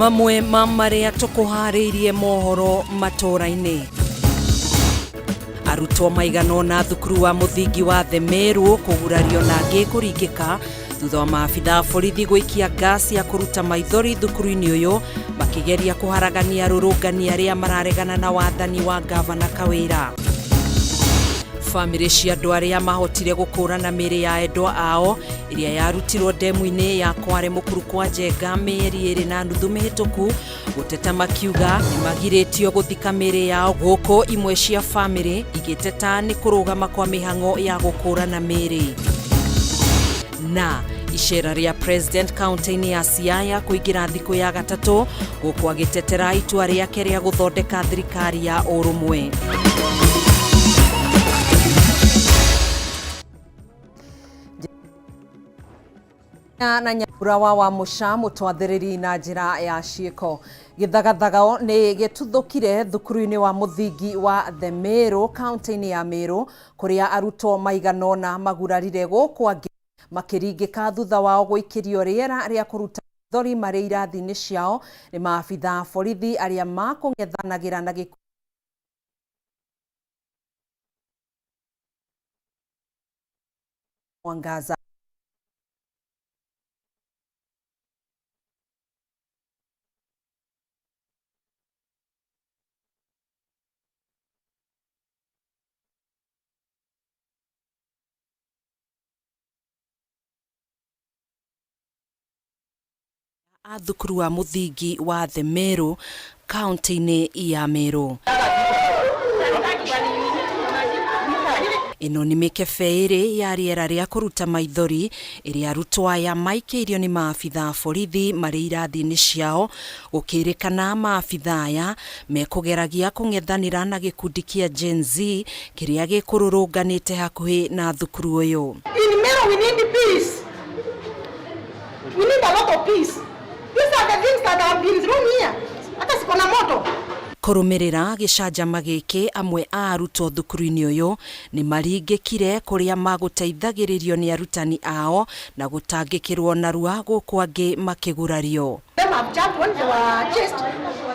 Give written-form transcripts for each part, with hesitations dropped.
Mamwe ma marĩa tũkũharĩirie mohoro matũũra-inĩ. Arutwo maigana ũna thukuru wa mũthingi wa The Meru kũgurario na angĩ kũringĩka thutha wa maabitha a borithi gũikia gas ya kũruta maithori thukuru-inĩ ũyũ makĩgeria kũharagania arũrũngani arĩa mararegana na wathani wa gavana Kawĩra. Bamĩrĩ cia andũ arĩa mahotire gũkũrana mĩĩrĩ ya endwa ao ĩrĩa yarutirwo ndemu-inĩ ya Kware Mũkuru kwa Njenga mĩeri 2.5 mĩhĩtũku gũteta makiuga nĩ magirĩtio gũthika mĩĩrĩ yao gũkũ imwe cia bamĩrĩ igĩteta nĩ kũrũgama kwa mĩhang'o ya gũkũrana mĩĩrĩ. Na icera rĩa president kaunti-inĩ ya Siaya kũingĩra thikũ ya gatatũ gũkũ agĩtetera itua rĩake rĩa gũthondeka thirikari ya ũrũmwe. Na Nyambura wa Wamũca mũtwathĩrĩri na njĩra ya ciĩko. Gĩthagathagao nĩ gĩtuthũkire thukuru-inĩ wa mũthingi wa The Meru kaunti-inĩ ya Meru kũrĩa arutwo maigana ũna magurarire gũkũ angĩ makĩringĩka thutha wao gũikĩrio rĩera rĩa kũruta maithori marĩ irathi-inĩ ciao nĩ maabitha a borithi arĩa makũng'ethanagĩra na gĩkundi Mwangaza. A thukuru wa mũthingi wa The Meru kaunti-inĩ ya Meru. Ĩno nĩ mĩkebe ĩrĩ ya rĩera rĩa kũruta maithori ĩrĩa arutwo aya maikĩirio nĩ maabitha a borithi marĩ irathi-inĩ ciao gũkĩrĩkana maabitha aya mekũgeragia kũng'ethanĩra na gĩkundi kĩa Gen Z kĩrĩa gĩkũrũrũnganĩte hakuhĩ na thukuru ũyũ. In Meru we need peace. We need a lot of peace. These are the things that have been thrown here. Hata siko na moto. Kũrũmĩrĩra gĩcanjama gĩkĩ amwe a arutwo thukuru-inĩ ũyũ nĩ maringĩkire kũrĩa magũteithagĩrĩrio nĩ arutani ao na gũtangĩkĩrwo narua gũkũ angĩ makĩgurario. Them have jumped when they were chased.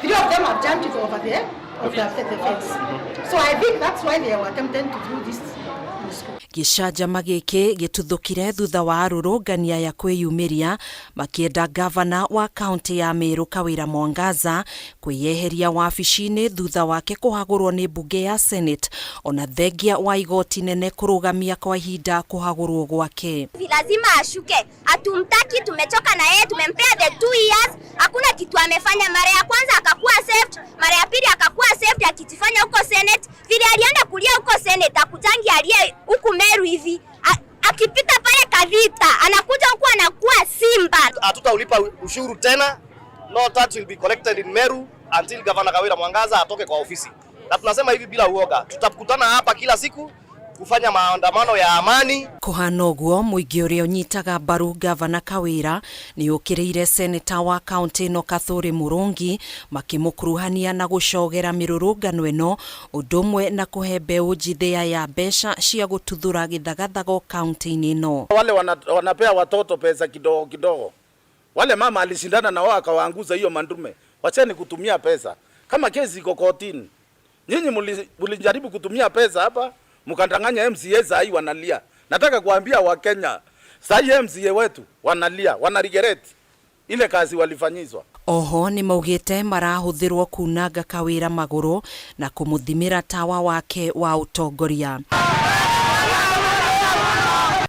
Three of them have jumped over there of the fence. So I think that's why they were attempting to do this in school. Gĩcanjama gĩkĩ gĩtuthũkire thutha wa arũrũngani aya kwĩyumĩria makĩenda gavana wa kaunti ya Meru Kawĩra Mwangaza kwĩyeheria wabici-inĩ thutha wake kũhagũrwo nĩ mbunge ya Senate ona thengia wa igoti nene kũrũgamia kwa ihinda kũhagũrwo gwake. Lazima ashuke, hatumtaki, tumechoka na yeye, tumempea the 2 years, hakuna kitu amefanya. Mara ya kwanza akakuwa saved, mara ya pili akakuwa saved akijifanya huko Senate. Vile alienda kulia huko Senate, akujangi aliye huku Meru hivi. Akipita pale Kavita, anakuja huku anakuwa simba. Hatutaulipa ushuru tena. No tax will be collected in Meru until Governor Kawira Mwangaza atoke kwa ofisi. Na tunasema hivi bila uoga, tutakutana hapa kila siku kufanya maandamano ya amani. Kũhana ũguo mũingĩ ũrĩa ũnyitaga mbaru gavana Kawĩra nĩ ũkĩrĩire seneta wa kaunti ĩno Kathuri Mũrũngi makĩmũkuruhania na gũcogera mĩrũrũngano ĩno ũndũ ũmwe na kũhe mbeũ njithĩ ya mbeca cia gũtuthũra gĩthagathago kaunti-inĩ ĩno. Wale wanapea watoto pesa kidogo kidogo, wale mama alishindana na wao akawaanguza hiyo mandume. Wacheni kutumia pesa kama kesi iko kotini. Nyinyi mulijaribu kutumia pesa hapa mkandanganya MCA, saa hii wanalia. Nataka kuambia Wakenya, saa hii MCA wetu wanalia, wana regret ile kazi walifanyizwa. Oho nĩ maugĩte marahũthĩrwo kunanga Kawĩra magũrũ na kũmũthimĩra tawa wake wa ũtongoria.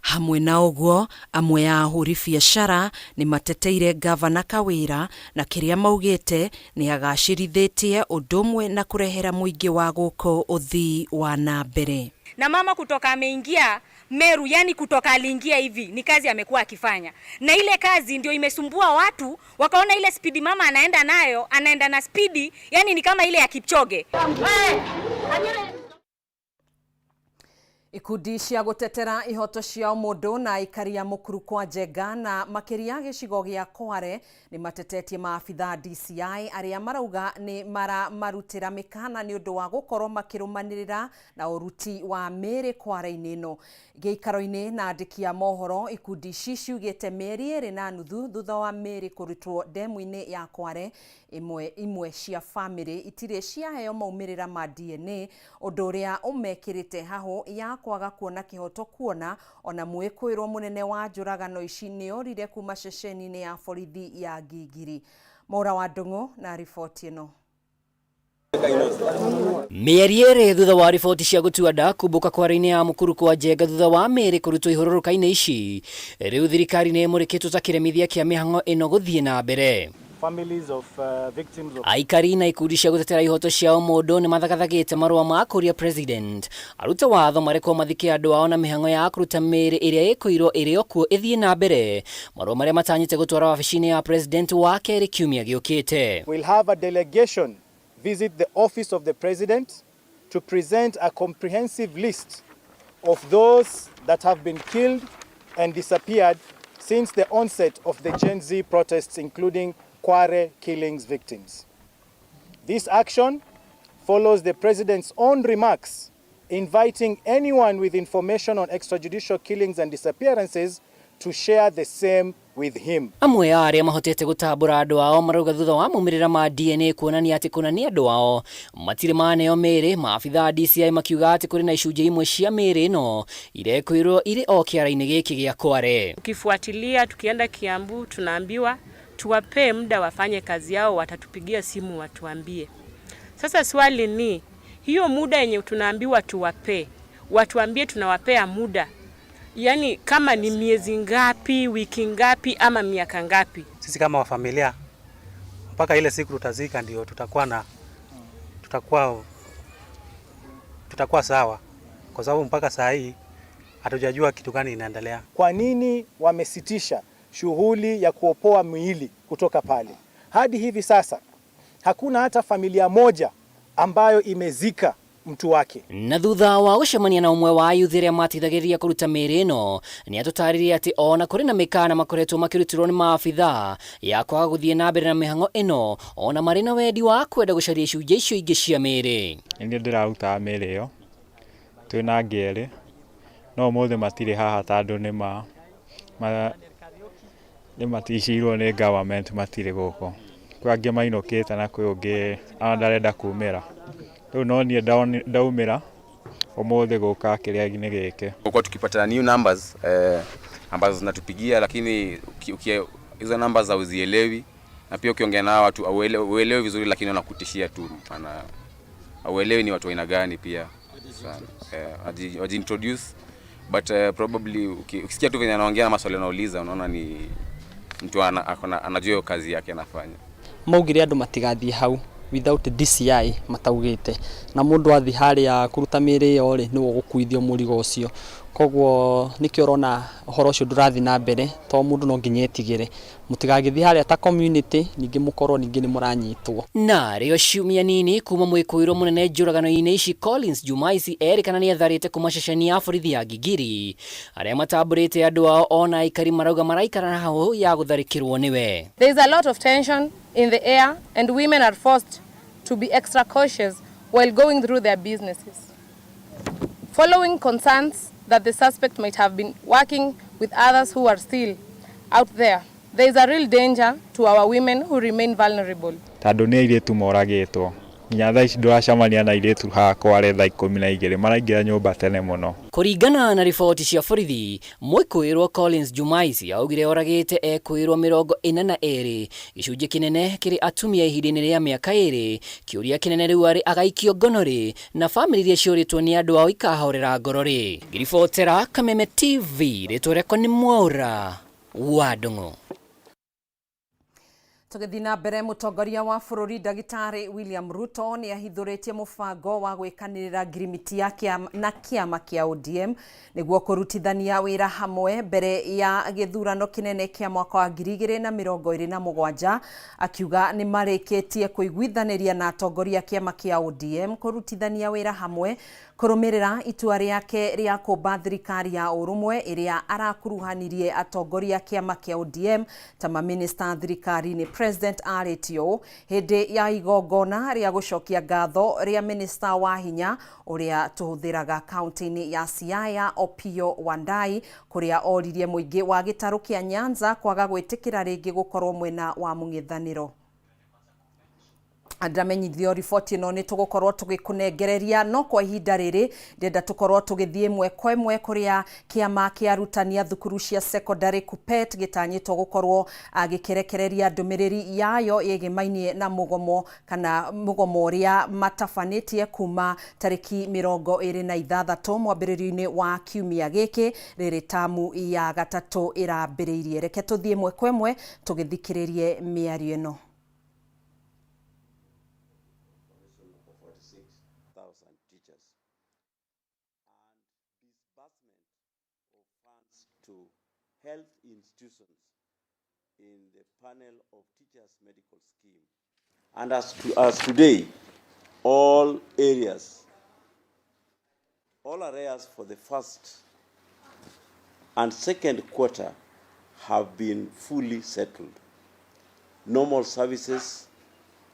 Hamwe na ũguo amwe a ahũri biacara nĩ mateteire gavana Kawĩra na kĩrĩa maugĩte nĩ agacĩrithĩtie ũndũ ũmwe na kũrehera mũingĩ wa gũkũ ũthii wa na mbere. Na mama kutoka ameingia Meru, yani kutoka aliingia hivi ni kazi amekuwa akifanya, na ile kazi ndio imesumbua watu, wakaona ile spidi mama anaenda nayo, anaenda na spidi yani ni kama ile ya Kipchoge. Ikundi cia gũtetera ihoto cia mũndũ na aikari a Mũkuru kwa Njenga na makĩria gĩcigo gĩa Kware nĩ matetetie maabitha DCI arĩa marauga nĩ maramarutĩra mĩkana nĩ ũndũ wa gũkorwo makĩrũmanĩrĩra na ũruti wa mĩĩrĩ Kware-inĩ ĩno. Gĩikaro-inĩ na andĩki a mohoro, ikundi ici ciugĩte mĩeri 2.5 thutha wa mĩĩrĩ kũrutwo ndemu-inĩ ya Kware, imwe imwe cia bamĩrĩ itirĩ ciaheo maumĩrĩra ma DNA, ũndũ ũrĩa ũmekĩrĩte hahũ ya kwaga kuona kĩhoto, kuona ona mwĩkũĩrwo mũnene wa njũragano ici nĩorire kuma ceceni-inĩ ya borithi ya Ngigiri. Maura wa Ndung'u na riboti ĩno. Mĩeri 2 thutha wa riboti cia gũtua nda kumbũka Kware-inĩ ya Mũkuru kwa Njenga thutha wa mĩĩrĩ kũrutwo ihũrũrũka-inĩ ici, rĩu thirikari nĩ ĩmũrĩkĩtwo ta kĩremithia kĩa mĩhang'o ĩno gũthiĩ na mbere. Families of victims of Aikari na ikundi cia gũtetera ihoto cia ũmũndũ nĩ mathagathagĩte marũa ma kũria president arute watho marekwo mathike andũ ao na mĩhang'o ya kũruta mĩĩrĩ ĩrĩa ĩkũirwo ĩrĩ o kuo ĩthiĩ na mbere, marũa marĩa matanyĩte gũtwara wabici-inĩ ya president wa kerĩ kiumia gĩũkĩte. Will have a delegation visit the office of the president to present a comprehensive list of those that have been killed and disappeared since the onset of the Gen Z protests, including Kware killings victims. This action follows the president's own remarks inviting anyone with information on extrajudicial killings and disappearances to share the same with him. Amwe a arĩa mahotete gũtambũra andũ ao marauga thutha wa maumĩrĩra ma DNA kuonania atĩ kũna nĩ andũ ao matirĩ maneo mĩĩrĩ, maabitha a DCI makiuga atĩ kũrĩ na icunjĩ imwe cia mĩĩrĩ ĩno irekwĩrwo irĩ o kĩara-inĩ gĩkĩ gĩa Kware. Tukifuatilia tukienda Kiambu tunaambiwa tuwapee muda wafanye kazi yao, watatupigia simu watuambie. Sasa swali ni hiyo muda yenye tunaambiwa tuwapee, watuambie tunawapea muda, yaani kama ni miezi ngapi, wiki ngapi ama miaka ngapi? Sisi kama wafamilia mpaka ile siku tutazika ndio tutakuwa sawa, kwa sababu mpaka saa hii hatujajua kitu gani inaendelea. Kwa nini wamesitisha shughuli ya kuopoa miili kutoka pale? Hadi hivi sasa hakuna hata familia moja ambayo imezika mtu wake. Na thutha wa gũcemania na ũmwe wa ayuthi arĩa mateithagĩrĩria kũruta mĩĩrĩ ĩno, nĩ atũtarĩrie atĩ ona kũrĩ na mĩkana makoretwo makĩrutĩrwo nĩ maabitha ya kwaga gũthiĩ na mbere na mĩhang'o ĩno, ona marĩ na wendi wa kwenda gũcaria icunjĩ icio ingĩ cia mĩĩrĩ. Nĩ ndĩraruta mĩĩrĩ ĩyo twĩna angĩ erĩ, no ũmũthĩ matirĩ haha tondũ nĩ maticirwo nĩ government, matirĩ gũkũ. Kwĩ angĩ mainũkĩte na kwĩ ũngĩ ona ndarenda kumĩra. Rĩu no niĩ ndaumĩra ũmũthĩ gũka kĩrĩa-inĩ gĩkĩ. Kwa tukipata new numbers ambazo zinatupigia, lakini hizo numbers hauzielewi, na pia ukiongea nao watu hauelewi vizuri, lakini wanakutishia tu, maana hauelewi ni watu aina gani pia sana. Waji-introduce, but probably ukisikia tu venye anaongea na maswali anauliza, unaona ni mtu anajua hiyo kazi yake anafanya. Maugire andu matigathie hau without DCI mataugite, na mundu athi haria kuruta mĩĩrĩ ĩyo rĩ, nĩwe ũgũkuithio mũrigo ũcio. Koguo nĩkĩo ũrona ũhoro ũcio ndũrathiĩ na mbere, tondũ mũndũ no nginya etigĩre mũtigagĩthiĩ harĩa ta community, ningĩ mũkorwo ningĩ nĩ mũranyitwo. Na rĩo ciumia nini kuma mwĩkũĩrwo mũnene njũragano-inĩ ici Collins Jumaisi erĩkana nĩ atharĩte kuma ceceni ya borithi ya Ngigiri, arĩa matambũrĩte andũ ao ona aikari marauga maraikara hau ya gũtharĩkĩrwo nĩwe. There is a lot of tension in the air and women are forced to be extra cautious while going through their businesses. Following concerns that the suspect might have been working with others who are still out there, there is a real danger to our women who remain vulnerable. Tondũ nĩ airĩtu moragĩtwo, nginya thaa ici ndũracemania na airĩtu haha Kware thaa 12, maraingĩra nyũmba tene mũno. Kũringana na riboti cia borithi, mwĩkũĩrwo Collins Jumaisi augire oragĩte ekũĩrwo 42, gĩcunjĩ kĩnene kĩrĩ atumia ihinda-inĩ rĩa mĩaka 2. Kĩũria kĩnene rĩu arĩ agaikio ngono rĩ, na bamĩrĩ iria ciũrĩtwo nĩ andũ ao ikahorera ngoro rĩ. Ngĩribotera Kameme TV, rĩtwa rĩakwa nĩ Mwaũra wa Ndung'u. Tũgĩthiĩ na mbere, mũtongoria wa bũrũri ndagĩtarĩ William Ruto nĩ ahithũrĩtie mũbango wa gwĩkanĩrĩra ngirimiti ya na kĩama kĩa ODM nĩguo kũrutithania wĩra hamwe mbere ya gĩthurano kĩnene kĩa mwaka wa 2027, akiuga nĩ marĩkĩtie kũiguithanĩria na atongoria a kĩama kĩa ODM kũrutithania wĩra hamwe Kũrũmĩrĩra itua rĩake rĩa kũmba thirikari ya ũrũmwe ĩrĩa arakuruhanirie atongoria kĩama kĩa ODM ta mamĩnĩsta thirikari-inĩ. President arĩtie ũũ hĩndĩ ya igongona rĩa gũcokia ngatho rĩa minista wa hinya ũrĩa tũhũthĩraga kaunti-inĩ ya Siaya Opiyo Wandayi, kũrĩa oririe mũingĩ wa gĩtarũ kĩa Nyanza kwaga gwĩtĩkĩra rĩngĩ gũkorwo mwena wa mũng'ethanĩro. Ndamenyithio riboti ĩno nĩ tũgũkorwo tũgĩkũnengereria, no kwa ihinda rĩrĩ ndĩrenda tũkorwo tũgĩthiĩ ĩmwe kwa ĩmwe kũrĩa kĩama kĩa arutani a thukuru cia secondary KUPPET gĩtanyĩtwo gũkorwo gĩkĩrekereria ndũmĩrĩri yayo ĩgĩmainie na mũgomo kana mũgomo ũrĩa matabanĩtie kuma tarĩki 26 mwambĩrĩrio-inĩ wa kiumia gĩkĩ rĩrĩ tamu ya gatatũ ĩrambĩrĩirie. Reke tũthiĩ ĩmwe kwa ĩmwe tũgĩthikĩrĩrie mĩario ĩno. Teachers and disbursement of funds to health institutions in the panel of teachers medical scheme. And as today, all areas for the first and second quarter have been fully settled. Normal services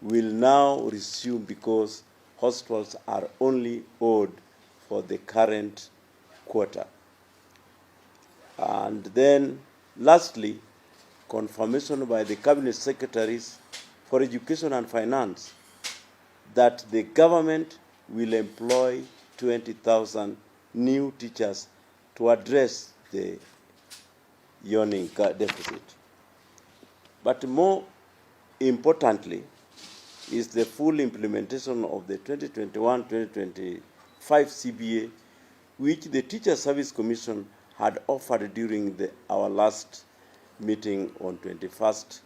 will now resume because hospitals are only owed for the current quarter. And then lastly, confirmation by the cabinet secretaries for education and finance that the government will employ 20,000 new teachers to address the yawning deficit. But more importantly is the full implementation of the 2021-2025 CBA, which the Teacher Service Commission had offered during our last meeting on 21st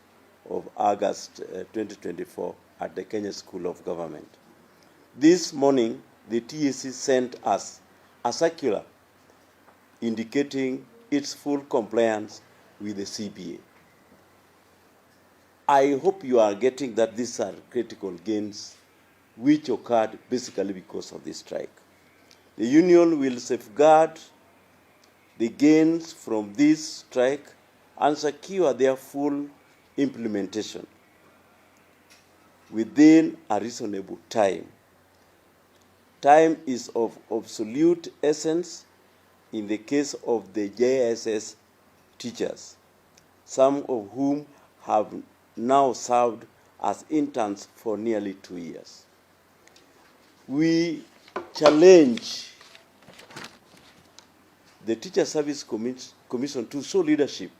of August 2024 at the Kenya School of Government. This morning, the TSC sent us a circular indicating its full compliance with the CBA. I hope you are getting that these are critical gains which occurred basically because of this strike. The union will safeguard the gains from this strike and secure their full implementation within a reasonable time. Time is of absolute essence in the case of the JSS teachers, some of whom have now served as interns for nearly 2 years. We challenge the Teacher Service Commission to show leadership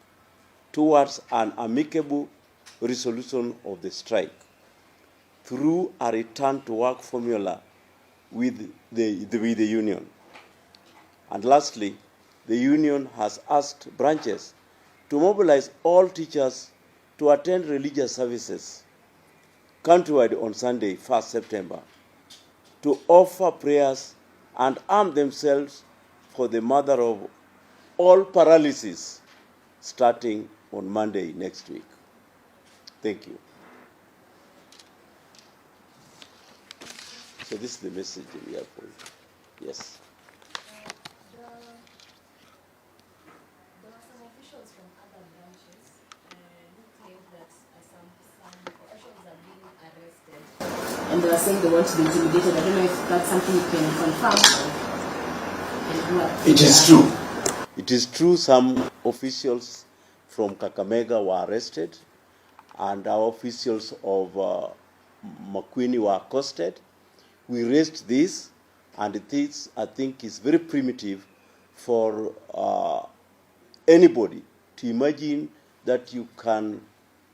towards an amicable resolution of the strike through a return to work formula with the union. And lastly, the union has asked branches to mobilize all teachers to attend religious services countrywide on Sunday, 1st September, to offer prayers and arm themselves for the mother of all paralysis starting on Monday next week. Thank you. So this is the message we have for you. Yes. There were some officials from other branches who claimed that some officials are being arrested. And they were saying they want to be intimidated. I don't know if that's something you can confirm. And who are It is true. It is true some officials from Kakamega were arrested and our officials of Makueni were accosted. We raised this, and this, I think, is very primitive for anybody to imagine that you can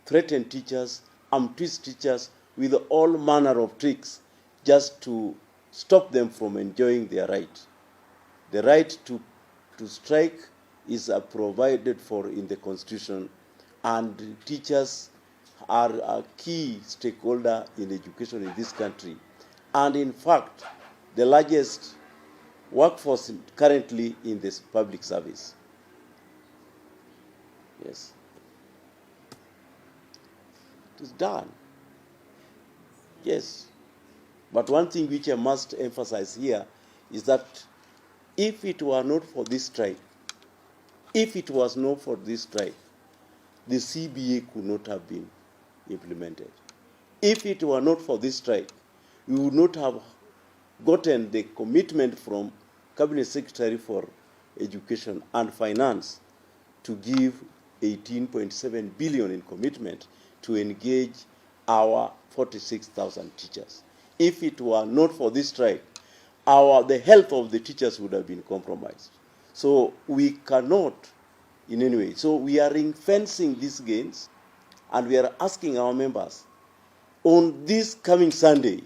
threaten teachers and twist teachers with all manner of tricks just to stop them from enjoying their right. The right to strike is provided for in the Constitution, and teachers are a key stakeholder in education in this country. And in fact, the largest workforce currently in this public service. Yes. It is done. Yes. But one thing which I must emphasize here is that if it were not for this strike, if it was not for this strike, the CBA could not have been implemented. If it were not for this strike, we would not have gotten the commitment from Cabinet Secretary for Education and Finance to give 18.7 billion in commitment to engage our 46,000 teachers. If it were not for this strike, the health of the teachers would have been compromised. So we cannot in any way. So we are ring-fencing these gains, and we are asking our members on this coming Sunday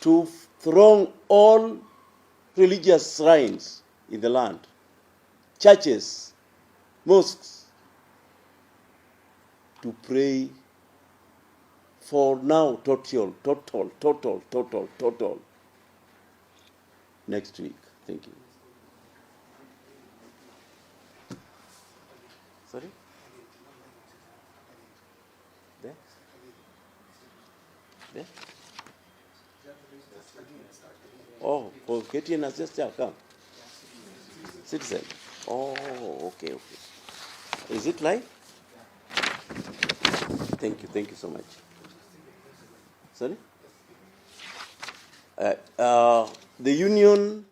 to throng all religious shrines in the land, churches, mosques, to pray for now total, total, total, total, total next week. Thank you. Sorry? There? There? Oh, for KTN has just come. Citizen. Oh, okay, okay. Is it live? Thank you, thank you so much. Sorry? The union.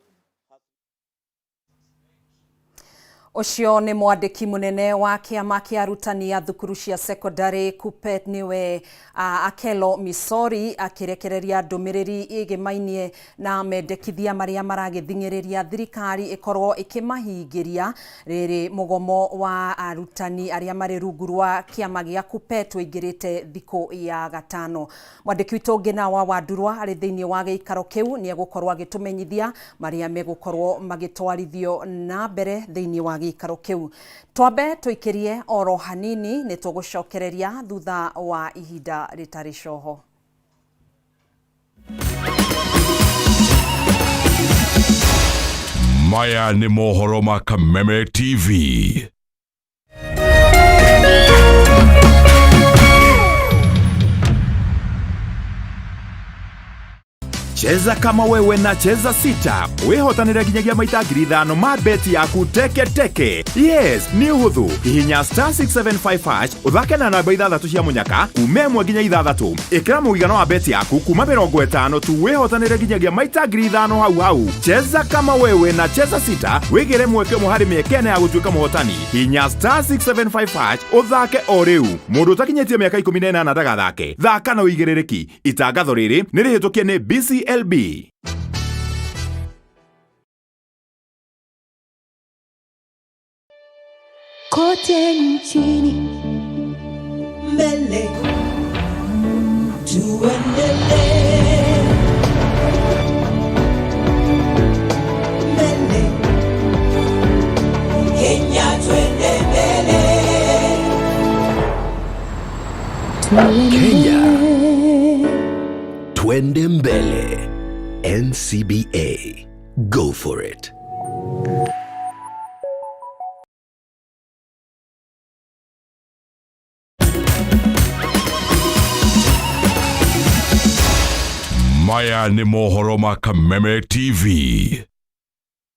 Ũcio nĩ mwandĩki mũnene wa kĩama kĩa arutani a thukuru cia secondary KUPPET nĩwe Akelo Misori akĩrekereria ndũmĩrĩri ĩgĩmainie na mendekithia marĩa maragĩthing'ĩrĩria thirikari ĩkorwo ĩkĩmahingĩria rĩrĩ mũgomo wa arutani arĩa marĩ rungu rwa kĩama gĩa KUPPET ũingĩrĩte thikũ ya gatano. Mwandĩki witũ Ngĩna wa Wandurwa arĩ thĩinĩ wa gĩikaro kĩu nĩ egũkorwo agĩtũmenyithia marĩa megũkorwo magĩtwarithio na mbere thĩinĩ wa gĩikaro kĩu. Twambe tũikĩrie oro hanini nĩ tũgũcokereria thutha wa ihinda rĩtarĩ coho. Maya nĩ mohoro ma Kameme TV. Cheza kama wewe na Cheza Sita wihotanire nginyagia maita 5,000 ma beti yaku teke teke. Yes, nĩ ũhũthũ. Hihinya star 675 hash ũthake na namba 6 cia mũnyaka kuma 1 nginya 6. Ĩkĩra mũigana wa beti yaku kuma 50 tu wihotanire nginyagia maita 5,000 hau hau. Cheza kama wewe na Cheza Sita wĩgĩre mweke ũmwe harĩ mĩeke ĩna ya gũtuĩka mũhotani. Hihinya star 675 hash ũthake o rĩu. Mũndũ ũtakinyĩtie mĩaka 18 ndagathake. Thaka na ũigĩrĩrĩki. Itangatho rĩrĩ nĩ rĩhĩtũkie nĩ BCLB. Kote nchini mbele tuendelee mbele Kenya twende mbele. Kenya twende mbele. NCBA. Go for it. Maya nĩ mohoro ma Kameme TV.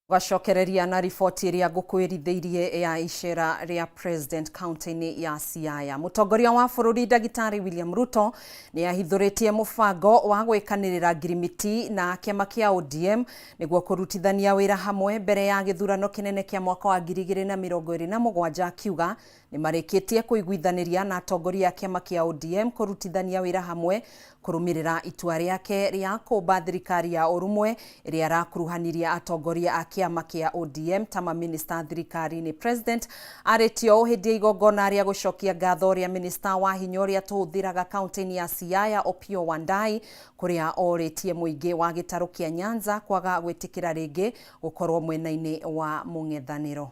Gacokereria na riboti ĩrĩa ngũkwĩrithĩirie ya icera rĩa President kaunti-inĩ ya Siaya. Mũtongoria wa bũrũri Ndagĩtarĩ William Ruto nĩ ahithũrĩtie mũbango wa gwĩkanĩrĩra ngirimiti na kĩama kĩa ODM nĩguo kũrutithania wĩra hamwe mbere ya gĩthurano kĩnene kĩa mwaka wa 2027, akiuga nĩ marĩkĩtie kũiguithanĩria na atongoria a kĩama kĩa ODM kũrutithania wĩra hamwe kũrũmĩrĩra itua rĩake rĩa kũmba thirikari ya ũrũmwe ĩrĩa arakuruhanirie atongoria a kĩama kĩa ODM ta maminista thirikari-inĩ. President arĩtie ũũ hĩndĩ ya igongona rĩa gũcokia ngatho rĩa minista wa hinya ũrĩa tũhũthĩraga kaunti-inĩ ya Siaya Opiyo Wandayi, kũrĩa orĩtie mũingĩ wa gĩtarũ kĩa Nyanza kwaga gwĩtĩkĩra rĩngĩ gũkorwo mwena-inĩ wa mũng'ethanĩro.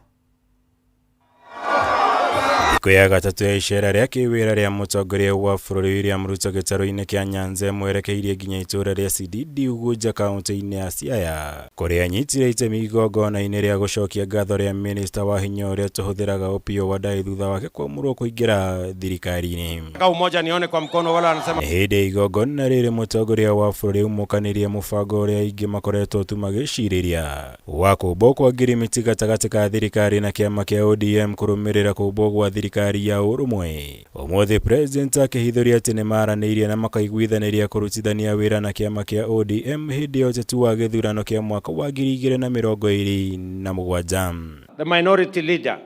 Thikũ ya gatatũ ya icera rĩa kĩwĩra rĩa mũtongoria wa bũrũri William Ruto gĩtarũ-inĩ kĩa Nyanza ĩmwerekeirie nginya itũũra rĩa Sididi Ugunja kaunti-inĩ ya Siaya kũrĩa anyitire itemi igongona-inĩ rĩa gũcokia ngatho rĩa minista wa hinya ũrĩa tũhũthĩraga Opiyo Wandayi thutha wake kwamũrwo kũingĩra thirikari-inĩ. Umoja nione kwa mkono wala anasema. Nĩ hĩndĩ ya igongona rĩrĩ mũtongoria wa bũrũri aumũkanirie mũbango ũrĩa aingĩ makoretwo tu magĩcirĩria wa kũmbwo kwa ngirimiti gatagatĩ ka thirikari na kĩama kĩa ODM kũrũmĩrĩra kũmbwo gwa thirikari ya ũrũmwe. Ũmũthĩ president akĩhithũria atĩ nĩmaranĩirie na makaiguithanĩria kũrutithania wĩra na kĩama kĩa ODM hĩndĩ ya ũteti wa gĩthurano kĩa mwaka wa 2027. The minority leader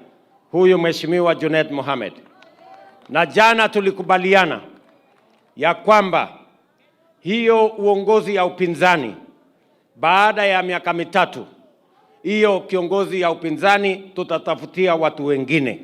huyu Mheshimiwa Junet Mohamed, na jana tulikubaliana ya kwamba hiyo uongozi ya upinzani baada ya miaka mitatu, hiyo kiongozi ya upinzani tutatafutia watu wengine,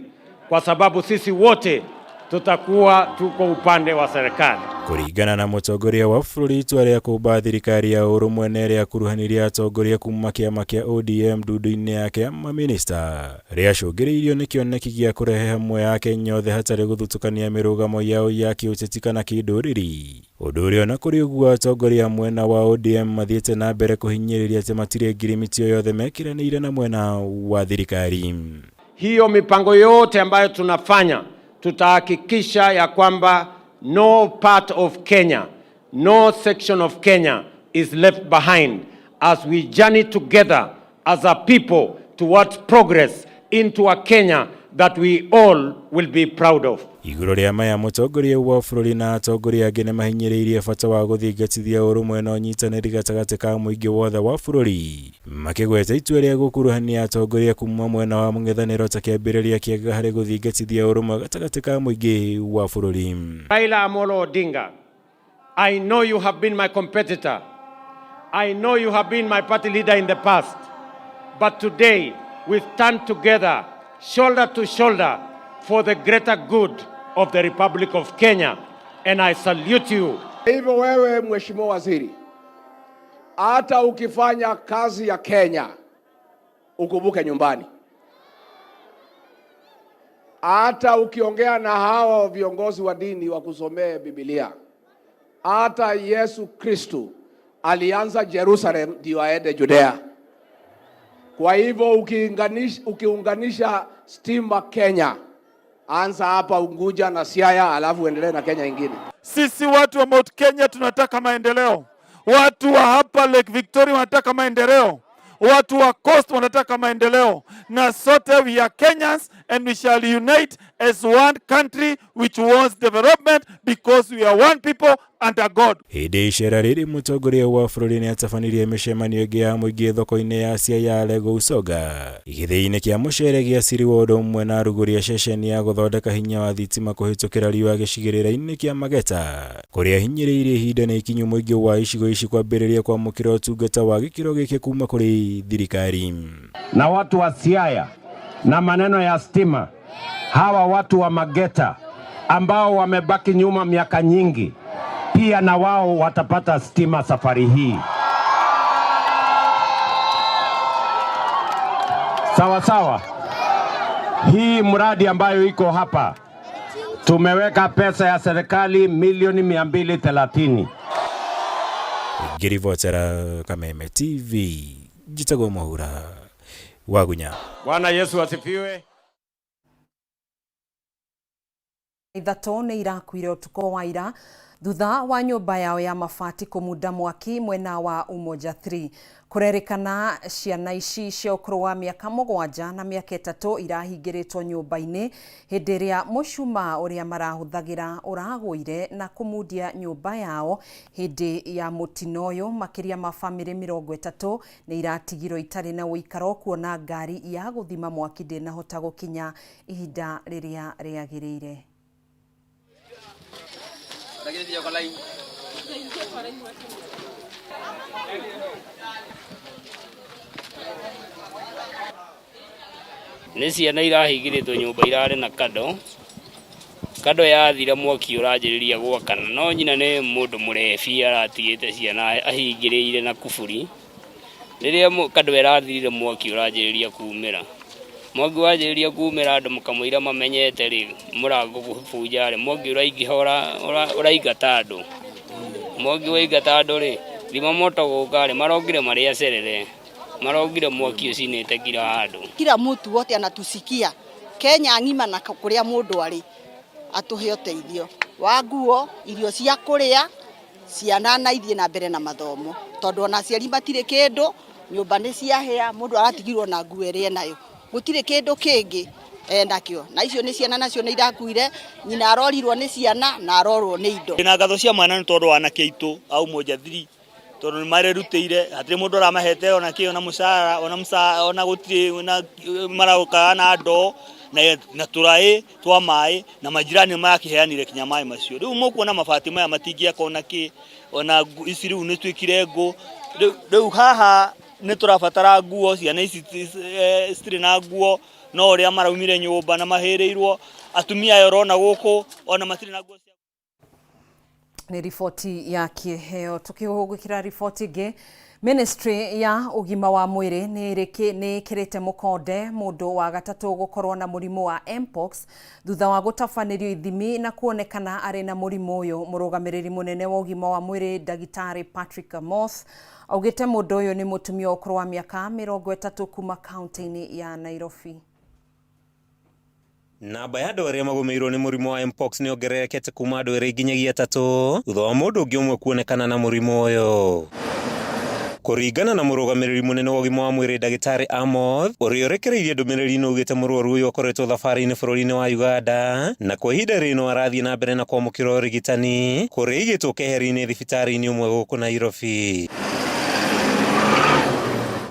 kwa sababu sisi wote tutakuwa tuko upande wa serikali. Kũringana na mũtongoria wa bũrũri itua rĩa kũmba thirikari ya ũrũmwe na ĩrĩa akuruhanirie atongoria kuma kĩama kĩa ODM ndundu-inĩ yake ya mamĩnĩsta rĩacũngĩrĩirio nĩ kĩoneki gĩa kũrehe hamwe Akenya othe hatarĩ gũthutũkania mĩrũgamo yao ya kĩũteti kana kĩndũrĩrĩ. Ũndũ ũrĩa ona kũrĩ ũguo atongoria a mwena wa ODM mathiĩte na mbere kũhinyĩrĩria atĩ matirĩ ngirimiti o yothe mekĩranĩire na mwena wa thirikari. Hiyo mipango yote ambayo tunafanya tutahakikisha ya kwamba no part of Kenya, no section of Kenya is left behind as we journey together as a people towards progress into a Kenya that we all will be proud of. Igũrũ rĩa maya mũtongoria wa bũrũri na atongoria angĩ nĩmahinyĩrĩirie bata wa gũthingatithia ũrũmwe na ũnyitanĩri gatagatĩ ka mũingĩ wothe wa bũrũri makĩgweta itua rĩa gũkuruhania atongoria kuma mwena wa mũng'ethanĩro ta kĩambĩrĩria kĩega harĩ gũthingatithia ũrũmwe gatagatĩ ka mũingĩ wa bũrũri. Raila Amolo Odinga, I know you have been my competitor. I know you have been my party leader in the past. But today we stand together, shoulder to shoulder, for the greater good of the Republic of Kenya. And I salute you. Hivyo wewe Mheshimiwa Waziri, hata ukifanya kazi ya Kenya ukumbuke nyumbani. Hata ukiongea na hawa viongozi wa dini wakusomee Biblia, hata Yesu Kristu alianza Jerusalem ndio aende Judea. Kwa hivyo ukiunganisha stima Kenya, anza hapa Unguja na Siaya, alafu uendelee na Kenya ingine. Sisi watu wa Mount Kenya tunataka maendeleo. Watu wa hapa Lake Victoria wanataka maendeleo. Watu wa Coast wanataka maendeleo. Na sote we are Kenyans and we shall unite as one country which wants development because we are one people under God. Hĩndĩ icera rĩrĩ mũtongoria wa bũrũri nĩatabanirie mĩcemanio ĩngĩ ya mũingĩ thoko-inĩ ya Siaya Lego Usoga gĩthĩi-inĩ kĩa mũcere gĩa Siriwa ũndũ ũmwe na arugũria ceceni ya gũthondeka hinya wa thitima kũhĩtũkĩra riũa gĩcigĩrĩra-inĩ kĩa Mageta kũrĩa hinyĩrĩirie ihinda nĩ ikinyu mũingĩ wa icigo ici kwambĩrĩria kwamũkĩra ũtungata wa gĩkĩro gĩkĩ kuma kũrĩ thirikari. Na watu wa Siaya na maneno ya stima, hawa watu wa Mageta ambao wamebaki nyuma miaka nyingi, pia na wao watapata stima safari hii. Sawa sawa. Hii mradi ambayo iko hapa tumeweka pesa ya serikali milioni 230. Ngĩribotera Kameme TV, njĩtagwo Mwaura Wagunya. Bwana Yesu asifiwe. Ithatũ nĩ irakuire ũtukũ wa ira thutha wa nyũmba yao ya mabati kũmunda mwaki mwena wa Umoja 3. Kũrerĩkana ciana ici cia ũkũrũ wa mĩaka 7 na mĩaka 3 irahingĩrĩtwo nyũmba-inĩ hĩndĩ ĩrĩa mũcuma ũrĩa marahũthagĩra ũragũire na kũmundia nyũmba yao hĩndĩ ya mũtino ũyũ. Makĩria ma bamĩrĩ 30 nĩ iratigirwo itarĩ na ũikaro kuona ngari ya gũthima mwaki ndĩnahota gũkinya ihinda rĩrĩa rĩagĩrĩire. Nĩ ciana irahingĩrĩtwo nyũmba irarĩ na kando kando yathira mwaki ũranjĩrĩria gwakana no nyina nĩ mũndũ mũrebi aratigĩte ciana ahingĩrĩire na kuburi rĩrĩa kando ĩrathirire mwaki ũranjĩrĩria kumĩra Mwaki wanjĩrĩria kumĩra andũ makamũira mamenyete rĩ mũrango kũbunja rĩ mwaki ũraingĩha ũraingata andũ. Mwaki waingata andũ rĩ thima moto gũka rĩ marokire marĩ acerere marokire mwaki ũcinĩte kila handũ. Kila mtu wote anatusikia Kenya ng'ima na kuria mundu ari atuhe uteithio wa nguo, irio cia kuria ciana na ithie na mbere na mathomo tondu ona aciari matirĩ kĩndũ, nyũmba nĩ ciahĩa, mũndũ aratigirwo na nguo ĩrĩa enayo, gũtirĩ kĩndũ kĩngĩ enakĩo, na icio nĩ ciana nacio nĩ irakuire, nyina arorirwo nĩ ciana na arorwo nĩ indo. Ndĩna ngatho cia mwana nĩ tondũ anake aitũ a Umoja 3 tondũ nĩ marerutĩire, hatirĩ mũndũ ũramahete ona kĩ, ona mũcara, ona mũcara, ona gũtirĩ na marokaga na ndoo na tũraĩ twa maĩ na majirani nĩ marakĩheanire kinya maĩ macio. Rĩu mũkuona mabati maya matingĩaka ona kĩ, ona ici rĩu nĩ tuĩkire ngũ. Rĩu haha nĩ tũrabatara nguo, ciana ici citirĩ na nguo, no ũrĩa maraumire nyũmba na mahĩrĩirwo, atumia aya ũrona gũkũ ona matirĩ na nguo. Nĩ riboti ya kĩheo. Tukĩhũgũkĩra riboti ĩngĩ, Ministry ya ũgima wa mwĩrĩ nĩ ĩkĩrĩte mũkonde mũndũ wa gatatũ gũkorwo na mũrimũ wa Mpox thutha wa gũtabanĩrio ithimi na kuonekana arĩ na mũrimũ ũyũ. Mũrũgamĩrĩri mũnene wa ũgima wa mwĩrĩ Ndagĩtarĩ Patrick Amoth augĩte mũndũ ũyũ nĩ mũtumia wa ũkũrũ wa mĩaka 30 kuma kaunti-inĩ ya Nairobi. Namba ya andũ arĩa magũmĩirwo nĩ mũrimũ wa Mpox nĩ yongererekete kuma andũ 2 nginyagia 3 thutha wa mũndũ ũngĩ ũmwe kuonekana na mũrimũ ũyũ. Kũringana na mũrũgamĩrĩri mũnene wa ũgima wa mwĩrĩ Ndagĩtarĩ Amoth ũrĩa ũrekereirie ndũmĩrĩri nĩ augĩte mũrwaru ũyũ akoretwo thabarĩ-inĩ bũrũri-inĩ wa Uganda na kwa ihinda rĩrĩ no arathiĩ na mbere na kwamũkĩra ũrigitani kũrĩa aigĩtwo keheri-inĩ thibitarĩ-inĩ ũmwe gũkũ Nairobi.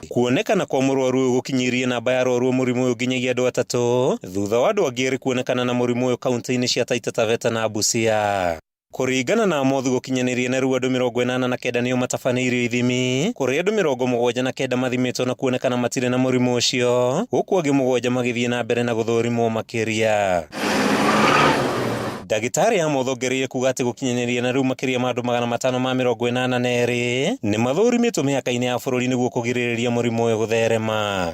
Kuonekana kwa mũrwaru ũyũ gũkinyĩirie namba ya arwaru a mũrimũ ũyũ nginyagia andũ 3 thutha wa andũ angĩ 2 kuonekana na mũrimũ ũyũ kaunti-inĩ cia Taita Taveta na Busia. Kũringana na Amoth gũkinyanĩria na rĩu andũ 89 nĩo matabanĩirio ithimi, kũrĩa andũ 79 mathimĩtwo na kuonekana matirĩ na mũrimũ ũcio, gũkũ angĩ 7 magĩthiĩ na mbere na gũthũrimwo makĩria. Ndagĩtarĩ Amoth ongereire kuga atĩ gũkinyanĩria na rĩu makĩria ma andũ 582 nĩ mathũrimĩtwo mĩhaka-inĩ ya bũrũri nĩguo kũgirĩrĩria mũrimũ ũyũ gũtherema.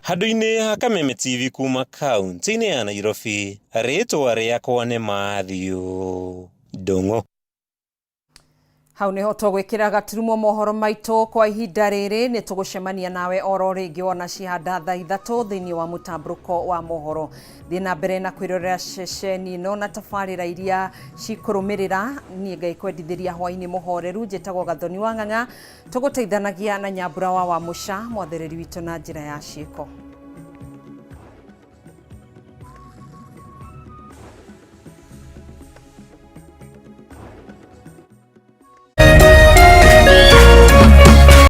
Handũ-inĩ ha Kameme TV kuma kaunti-inĩ ya Nairobi, rĩtwa rĩakwa nĩ Matthew Ndung'u. Hau niho tũgwĩkĩra gaturumo mohoro maitũ kwa ihinda rĩrĩ. Nĩ tũgũcemania nawe oro rĩngĩ wona cihanda thaa 3 thĩinĩ wa mũtambũrũko wa mohoro. Thiĩ na mbere na kwĩrorera ceceni ĩno na tabarĩra iria cikũrũmĩrĩra. Niĩ ngaikwendithĩria hwaĩ-inĩ mũhoreru. Njĩtagwo Gathoni wa Ng'ang'a, tũgũteithanagia na Nyambura wa Wamũca, mwathereri witũ na njĩra ya ciĩko.